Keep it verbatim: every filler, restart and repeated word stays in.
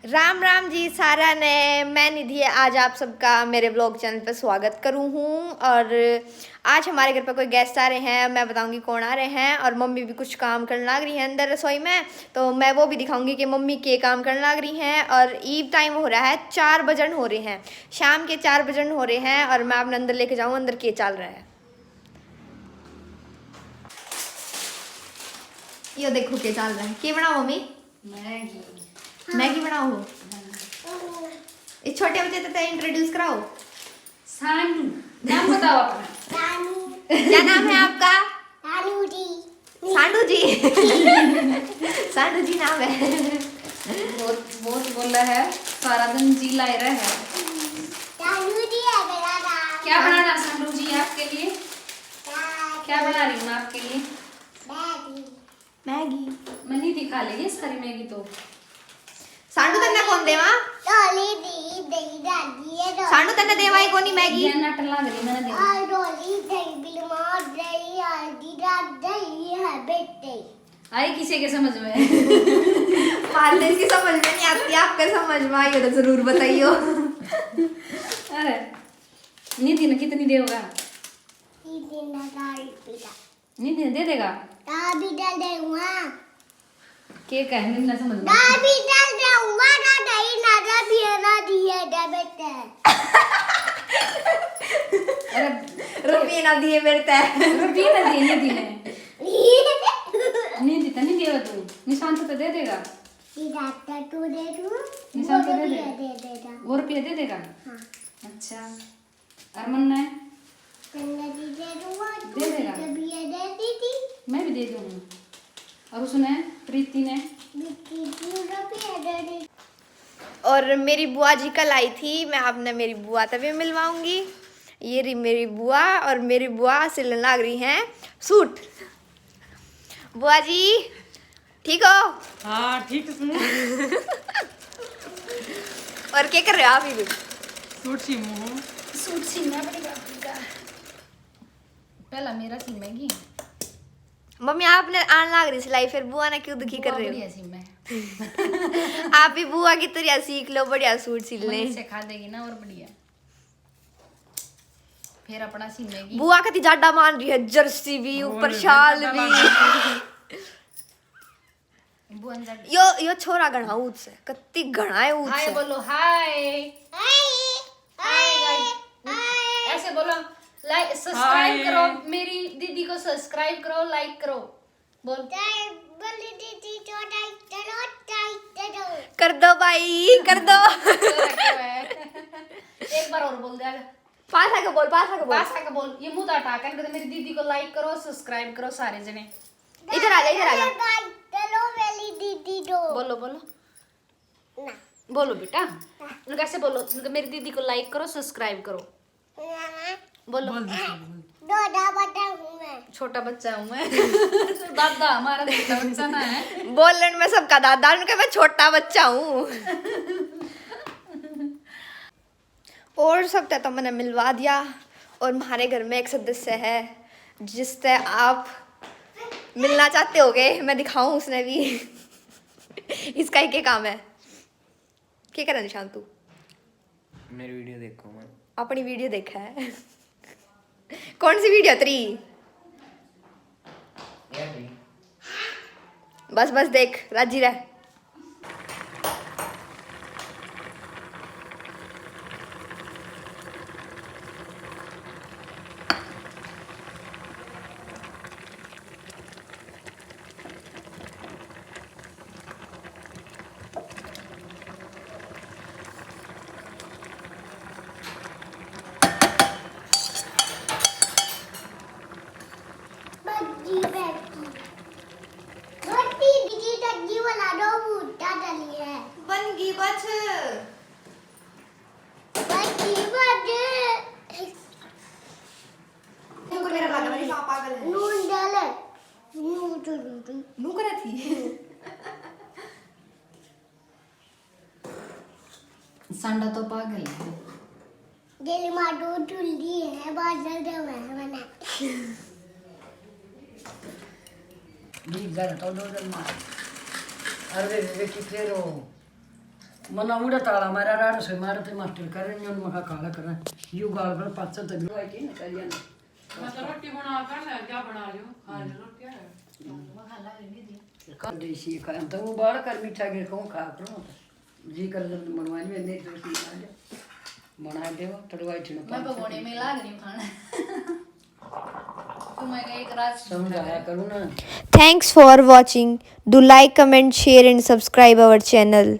राम राम जी सारा ने, मैं निधि आज आप सबका मेरे व्लॉग चैनल पर स्वागत करूँ हूँ। और आज हमारे घर पर कोई गेस्ट आ रहे हैं, मैं बताऊँगी कौन आ रहे हैं। और मम्मी भी कुछ काम करने लग रही है अंदर रसोई में, तो मैं वो भी दिखाऊँगी कि मम्मी के काम करने लग रही हैं। और ईव टाइम हो रहा है, चार बजन हो रहे हैं, शाम के चार बजन हो रहे हैं। और मैं आपने अंदर लेके जाऊँ, अंदर के चल रहा है। यो देखो के चल रहा है, के बनाओ मम्मी? मैगी। मैगी बनाओ हो? ये छोटे बच्चे तो इंट्रोड्यूस कराओ। सानू, नाम बताओ अपना। सानू। क्या नाम है आपका? सानू जी। सानू जी। सानू जी नाम है। बहुत बहुत बोला है, सारा दिन जी लाए रहे है। सानू जी है मेरा नाम। क्या बनाना सानू जी आपके लिए? क्या बना रही हूँ मैं आपके लिए? मैगी। मैगी। मनी दिखा ले ये सारी मैगी तो। सानू तन्ने कौन देवा? डोली दी, दही दादी है, डोली। सानू तन्ने देवा ही कोनी मैगी। ये नट लग रही मैंने देखा। और डोली दही बिलमा दही हल्दी डाल दही है बेटे। आई किसी के समझ में? मारने की समझ में नहीं आती, आपके समझ में आई हो तो जरूर बताइयो। अरे निधि ने कितनी देगा? निधि ने दाल पीता। नहीं दे, दे देगा। दाबी डाल दे हुआ। के कहे, मैंने ना समझ में। दाबी डाल दे हुआ ना, दही ना दाबी है ना दिए दे बेटे। अरे रुपये ना दिए मेरे ते। रुपये ना दिए, नहीं दिए। नहीं देता, नहीं देगा तू। निशांत तो दे देगा। निशांत तो दे दूँ। निशांत तो दे दे। दे देगा। वो रुपये दे देगा। हाँ। अच्छा। अरमन ने? दे देगा। मैं भी दे दूंगी। और उसने, प्रीति ने? और मेरी बुआ जी कल आई थी, मैं आपने मेरी बुआ तभी मिलवाऊंगी। ये रही मेरी बुआ, और मेरी बुआ सिलने लाग रही हैं सूट। बुआ जी, ठीक हो? हाँ, ठीक हूँ। और क्या कर रहे हो आप इधर? सूट सीमू हूँ। सूट सीमना अपनी भाभी का। पहला मेरा सीमेगी। मम्मी, आपने आन लाग रही सिलाई, फिर बुआ ने क्यों दुखी कर रहे हो? बढ़िया सीमे। आप भी बुआ की तरह सीख लो, बढ़िया सूट सिलने। सिखा देगी ना, और बढ़िया। फिर अपना सीमेगी। बुआ कती जाडा मान रही है, जर्सी भी, ऊपर शाल भी। यो, यो छोरा घणा ऊंच है, कत्ती घणा है ऊंच है। हाय बोलो, हाय। हाय। हाय, हाय। ऐसे बोलो, लाइक, सब्सक्राइब करो, मेरी दीदी को सब्सक्राइब करो, लाइक करो। बोल। जय बोली दीदी को लाइक करो, लाइक करो। कर दो भाई, कर दो। एक बार और बोल दे। पास आके बोल, पास आके बोल। पास आके बोल, ये मुंह तो हटा कर, मेरी दीदी को लाइक करो, सब्सक्राइब करो सारे जने। इधर आ जा, इधर आ जा। चलो मेरी दीदी दो। बोलो, बोलो। ना। बोलो बेटा। ना। उनका ऐसे बोलो, उनका, मेरी दीदी को लाइक करो, सब्सक्राइब करो। ना। बोलो। बोल दे, बोल। छोटा बच्चा हूँ मैं। छोटा बच्चा हूँ मैं। दादा हमारा छोटा बच्चा ना है। बोलन में सबका दादा, उनका मैं छोटा बच्चा हूँ। और सब तै तो मैंने मिलवा दिया। और हमारे घर में एक सदस्य है जिससे आप मिलना चाहते होगे, मैं दिखाऊं उसने भी। इसका ही क्या काम है? क्या करा निशांत तू? मेरी वीडियो देखो मैं। अपनी वीडियो देखा है? कौन सी वीडियो तेरी? बस बस देख, राजी रह। बग्गी बैठी। छोटी बिजी टग्गी वाला दो बूटा डली है। बन गई बच। बग्गी बच। तुमको मेरा लगा, मेरी माँ पागल है। नून डाले। नून जरूरी। नू करे थी। सांडा तो पागल है। दिल मा दो टुल्ली है, बादल दे हुए हैं मना। भीग जा तो दो दिल मार। अरे वे, वे किथे रो? मना उड़ा ताला मारा राड़ से मारते मास्टर कर रहे हैं, उनमें का काला कर रहे हैं। यू गाल कर पाछे तक आई थी ना, करिया ना। मैं तो रोटी बना कर ना, क्या बना रही हूँ? खा ले रोटी है। वो खा ला नहीं दी। कर देसी का तो वो बाल कर मीठा गिर को खा करो। जी कर जब बनवानी में नहीं तो सी बना दे। बना दे वो तड़वाई ठिन मैं भगोने में लाग रही हूँ खाना। तो मैं एक रात समझाया करूँ ना। Thanks for watching. Do like, comment, share and subscribe our channel.